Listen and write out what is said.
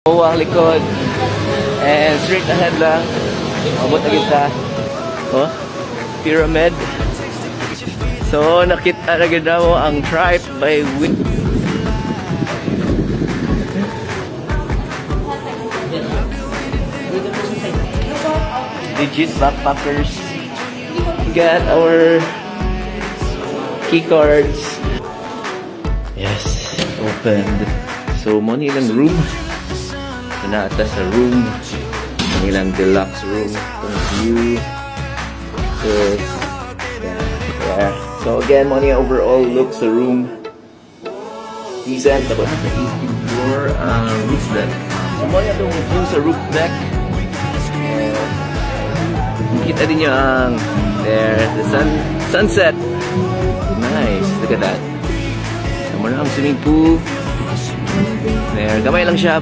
Oh, ang likod. And straight ahead lang. Abot na kita. Oh, pyramid. So, nakita na gid mo ang Tripe by Win. Legit backpackers. Got our key cards. Yes, opened. So, mo ni ilang room. So, naa ta sa room. Ang ilang deluxe room. Itong view. So, yeah. So, again, mo ni overall look sa room. Decent. Tapos, sa 18th floor, roof deck. So, mo ni atong view sa roof deck. And kita din niyo ang there, the sunset. Nice. Look at that. So, mo na ang swimming pool. There, gamay lang siya.